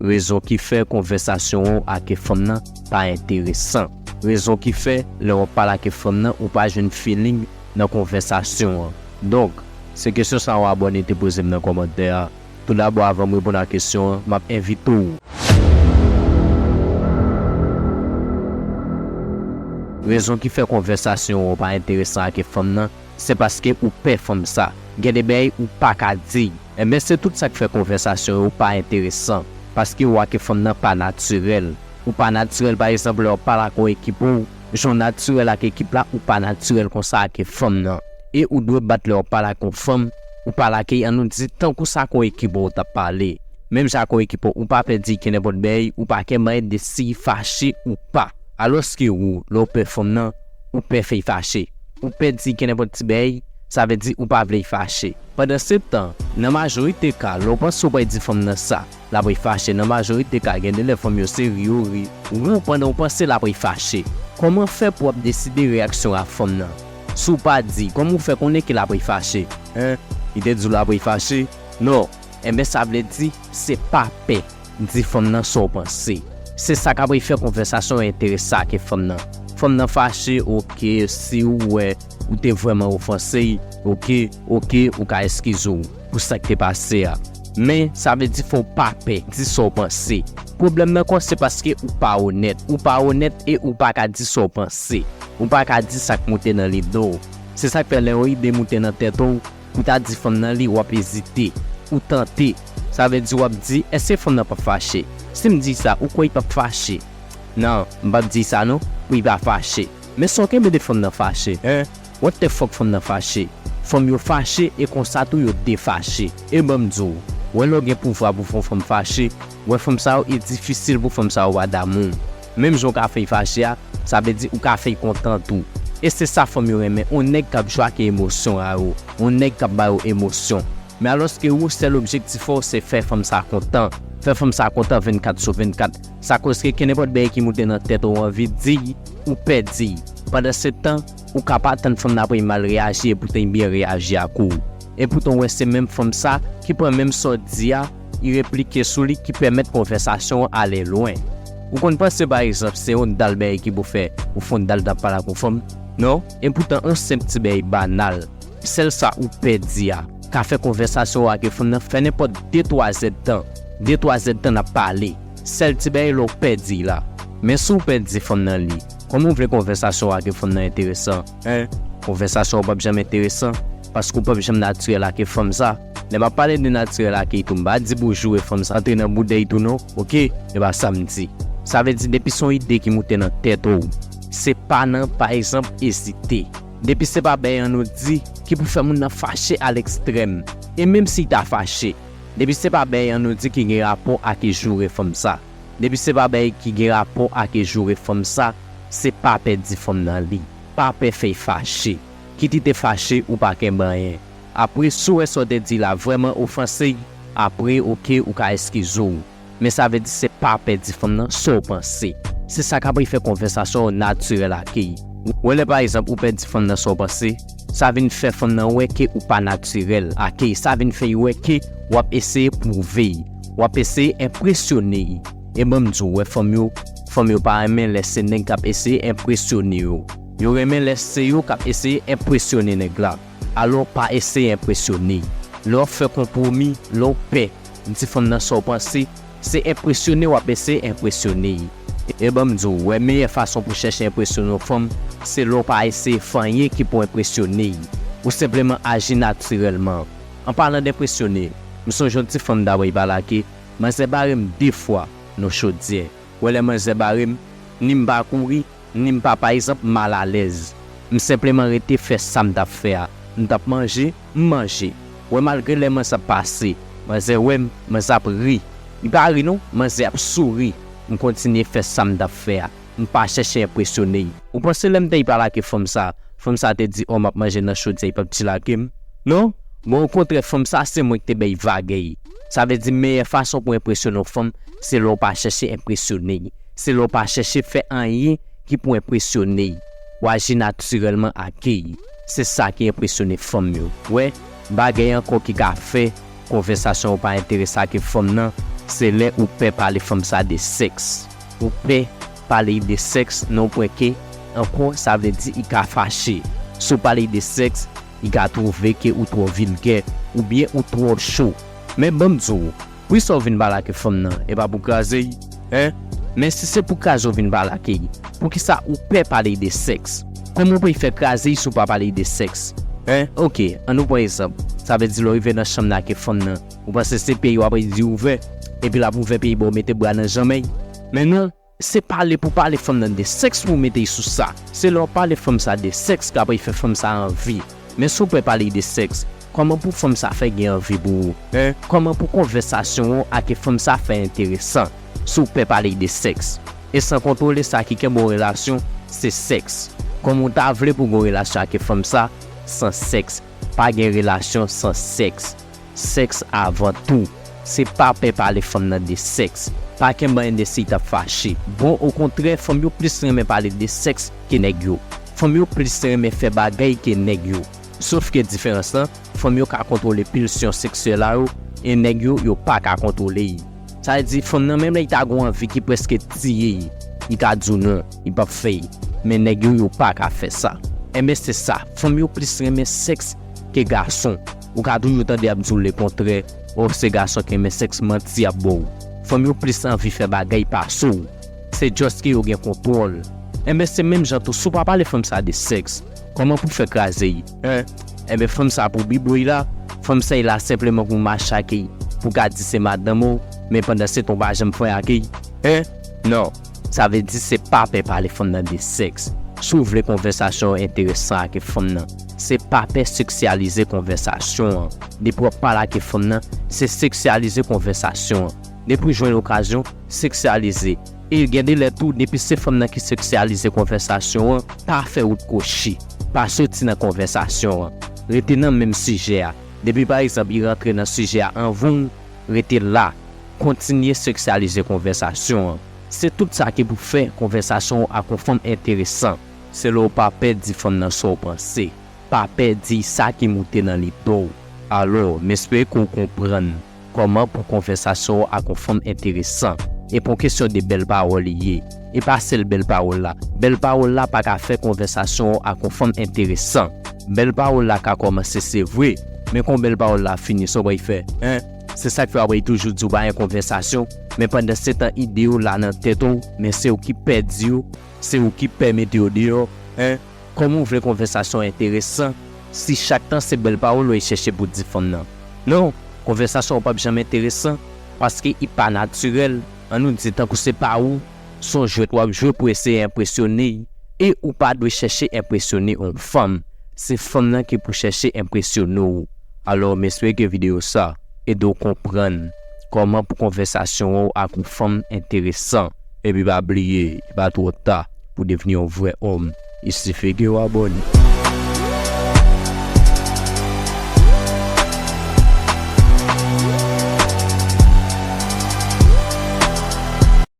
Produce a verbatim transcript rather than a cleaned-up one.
Rezon ki fè konvèsasyon w ak fanm nan pa enteresan. Rezon ki fè, lè w ap pale ak fanm nan, ou pa jwenn feeling nan konvèsasyon an. Donk, se kesyon sa yon abòne te poze m nan kòmantè a. Toudabò, avan m reponn a kesyon an, m ap envite w. Rezon ki fè konvèsasyon w pa enteresan ak fanm nan, se paske ou pè fanm sa. Gen de bagay ou pa ka di. Enben, se tout sa k fè konvèsasyon yo pa enteresan. Paske w ak fanm nan pa natirèl. Ou pa natirèl, pa egzanp, lè w ap pale ak yon ekip ou, jan w natirèl ak ekip la, ou pa natirèl konsa ak fanm nan. E ou dwe bat lè w ap pale ak yon fanm, ou pale ak, ann nou di, tankou sa ak yon ekip ou t ap pale. Menm jan ak yon ekip ou, ou pa pè di kenenpòt bagay, ou pa kenbe anyen de si fache ou pa. Alòske ou, lè w pè fanm nan, ou pè fè l fache. Ou pè di kenenpòt ti bagay, sa vle di ou pa vle l fache. Pandansetan, nan majorite ka, lè w panse w pral di fanm nan sa, l ap fache. Nan majorite ka, gen de lè fanm yo se ri yo ri. Ou, pandan w panse l ap fache. Kòman fè pou w ap deside reyaksyon a fanm nan? Si w pa di, kòman w fè konnen ke l ap fache? Hein? Li te di w l ap fache? Non. Enben, sa vle di, se pa pè. Di fanm nan sa w panse. Se sa k ap fè konvèsasyon an enteresan ak fanm nan. Fanm nan fache, oke, si w wè ou te vrèman ofanse, oke, oke, ou ka eskize w pou sa k te pase a. Men, sa vle di fò w pa pè, di sa w panse. Pwoblèm nan kò se paske ou pa onèt. Ou pa onèt e ou pa ka di sa w panse. Ou pa ka di sa k moute nan lide w. Se sa k fè lè yon ide moute nan tèt ou, pou ta di fanm nan li, w ap ezite. Ou tante. Sa vle di w ap di, èske fanm nan p ap fache? Si m di sa, ou kwè li p ap fache? Non, m p ap di sa non, pou li pa fache. Men sa w kenbe de fanm nan fache, hein? What the fuck fanm nan fache? Fanm yo fache e konsa tou yo defache. E ban m di w, wè lè w gen pouvwa pou fè yon fanm fache, wè fanm sa yo, e difisil pou fanm sa yo pa damou w. Menm jan w ka fè l fache a, sa vle di ou ka fè l kontan tou. E se sa fanm yo renmen, yon nèg k ap jwe ak emosyon a yo, yon nèg k ap ba yo emosyon. Men alòske ou, sèl objektif ou se fè fanm sa kontan. Fè fanm sa kontan vennkat sou vennkat. Sa koz ke kenenpòt bagay ki moute nan tèt ou, ou anvi di, ou pè di. Pandansetan, ou ka pa tann fanm nan ap mal reyaji, epoutan li byen reyaji ak ou. Epoutan, ou wè se menm fanm sa ki pran menm sa w di a, li replike sou li, ki pèmèt konvèsasyon an ale lwen. Ou konn panse, pa egzanp, se yon dal bagay ki pou fè ou fè yon dal t ap pale ak yon fanm? Non, epoutan, yon senp ti bagay banal. Sèl sa ou pè di a ka fè konvèsasyon w ak fanm nan fè nenpòt de twa zèdtan. De twa zèdtan n ap pale. Sèl ti bagay lè w pè di la. Men si w pè di fanm nan li, kòman w vle konvèsasyon w ak fanm nan enteresan? Hein? Konvèsasyon w p ap janm enteresan, paske w p ap janm natirèl ak fanm sa. Lè m ap pale de natirèl ak li tou, m pa di pou w joure fanm sa, antre nan boudèy tou non, oke? E pa sa m di. Sa vle di depi se yon ide ki moute nan tèt ou, se pa nan, pa egzanp, ezite. Depi se pa bagay an nou di ki pou fè moun nan fache a lekstrèm. E menm si l ta fache, depi se pa bagay an nou di ki gen rapò ak joure fanm sa. Depi se pa bagay ki gen rapò ak joure fanm sa, se pa pè di fanm nan li. Pa pè fè l fache. Kit li te fache, ou pa kenbe anyen. Apre, si w wè sa w te di la vrèman ofanse l, apre, oke, ou ka eskize w. Men sa vle di se pa pè di fanm nan sa w panse. Se sa k ap fè konvèsasyon w natirèl ak li. Wè lè pa egzanp ou pè di fanm nan sa w panse, sa vin fè fanm nan wè ke ou pa natirèl ak li. Sa vin fè l wè ke w ap eseye pwouve l. W ap eseye enpresyone l. E ban m di w, wè fanm yo, fanm yo pa renmen lè se nèg k ap eseye enpresyone yo. Yo renmen lè se yo k ap eseye enpresyone nèg la. Alò, pa eseye enpresyone l. Lè w ap fè konpwomi, lè w pè di fanm nan sa w panse, se enpresyone w ap eseye enpresyone l. E ban m di w, wè meyè fason pou chèche enpresyone yon fanm, se lè w pa eseye fè anyen ki pou enpresyone l. Ou senpleman aji natirèlman. An palan d enpresyone, m sonje yon ti fanm dabò li pale ak li, manzè bare m de fwa nan chodyè. Wè lè manzè bare m, ni m pa kouri, ni m pa, pa egzanp, malalèz. M senpleman rete fè sa m t ap fè a. M t ap manje, m manje. Wè malgre lè manzè ap pase, manzè wè m, manzè ap ri. Li pa ri non, manzè ap souri. M kontinye fè sa m t ap fè a. M pa chèche enpresyone l. Ou panse lè m te pale ak fanm sa, fanm sa te di, "O, m ap manje nan chodyè, li p ap chilake m"? Non. Bon, okontrè, fanm sa se mwen ki te bay vagèy. Sa vle di meyè fason pou enpresyone yon fanm, se lè w pa chèche enpresyone l. Se lè w pa chèche fè anyen ki pou enpresyone l. W aji natirèlman ak li. Se sa ki enpresyone fanm yo. Wè, bagay ankò ki ka fè konvèsasyon w pa enterese ak fanm nan, Se lè ou pè pale fanm sa de sèks. Ou pè pale de sèks nan yon pwen ke, ankò, sa vle di i ka fache. Si w pale de sèks, i ka twouve ke ou twò vilgè oubyen ou twò cho. Men ban m di w, poukisa w vin pale ak fanm nan? E pa pou kraze l, en? Men si se pou kraze w vin pale ak li, poukisa ou pè pale de sèks? Kòman w pral fè kraze l si w pa pale de sèks? En? Oke, ann nou pran egzanp. Sa vle di lè w rive nan chanm nan ak fanm nan, ou panse se pye w ap di ouvè, epi l ap ouvè pye ba w, mete bra nan janm li? Men non, se pale pou pale fanm nan de sèks pou w mete l sou sa. Se lè w pale fanm sa de sèks k ap fè fanm sa anvi. Men si w pè pale de sèks, kòman pou fanm sa fè gen anvi pou ou? En? Kòman pou konvèsasyon w ak fanm sa fè enteresan si w pè pale de sèks? E san kontwole, sa ki kenbe yon relasyon, se sèks. Kòman w ta vle pou gen yon relasyon ak fanm sa san sèks? Pa gen relasyon san sèks. Sèks avan tou. Se pa pè pale fanm nan de sèks. Pa kenbe anyen de si l t ap fache. Bon, okontrè, fanm yo plis renmen pale de sèks ke nèg yo. Fanm yo plis renmen fè bagay ke nèg yo. Sof ke diferans lan, fanm yo ka kontwole pilsyon seksyèl a yo, e nèg yo, yo pa ka kontwole l. Sa vle di, fanm nan, menm lè l ta gen yon anvi ki prèske tiye l, li ka di w non, li p ap fè l. Men nèg yo, yo pa ka fè sa. Enben, se sa, fanm yo plis renmen sèks ke gason. Ou ka toujou tande y ap di w lekontrè, o, se gason ki renmen sèks, manti y ap ba w. Fanm yo plis anvi fè bagay pase w. Se just ke yo gen kontwòl. Enben, se menm jan tou, si w pa pale fanm sa de sèks, kòman pou fè kraze l? En? Enben, fanm sa pou bibwoy la, fanm sa la senpleman pou mache ak li, pou ka di se madanm ou, men pandan se tan w pa janm fè ak li. En? Non. Sa vle di se pa pè pale fanm nan de sèks. Si w vle konvèsasyon an enteresan ak fanm nan, se pa pè seksyalize konvèsasyon an. Depi w ap pale ak fanm nan, se seksyalize konvèsasyon an. Depi w jwenn okazyon, seksyalize. E gen de lè tou, depi se fanm nan ki seksyalize konvèsasyon an, pa fè wout kwochi. Pa soti nan konvèsasyon an. Rete nan menm sijè a. Depi pa egzanp, li rantre nan sijè a anvan w, rete la. Kontinye seksyalize konvèsasyon an. Se tout sa ki pou fè konvèsasyon w ak yon fanm enteresan. Se lè w pa pè di fanm nan sa w panse. Pa pè di sa ki moute nan lide w. Alò, m espere ke w konprann kòman pou konvèsasyon w ak yon fanm enteresan. E pa yon kesyon de bèl pawòl li ye. E pa sèl bèl pawòl la. Bèl pawòl la pa ka fè konvèsasyon w ak yon fanm enteresan. Bèl pawòl la ka kòmanse, se vre, men kon bèl pawòl la fini, sa w pral fè? En? Se sa k fè w ap toujou di w pa gen konvèsasyon, men pandan se tan ide yo la nan tèt ou, men se ou ki pè di yo, se ou ki pè mete yo deyò, en? Kòman w vle konvèsasyon enteresan si chak tan se bèl pawòl w ap chèche pou di fanm nan? Non, konvèsasyon w p ap janm enteresan, paske li pa natirèl. Ann nou di tankou se pa ou, se yon jwèt w ap jwe pou eseye enpresyone l, e ou pa dwe chèche enpresyone yon fanm. Se fanm nan ki pou chèche enpresyone w. Alò, m espere ke videyo sa ede w konprann kòman pou konvèsasyon w ak yon fanm enteresan. Epi pa bliye, li pa twò ta pou devni yon vrè òm. Il suffit ke w abòne.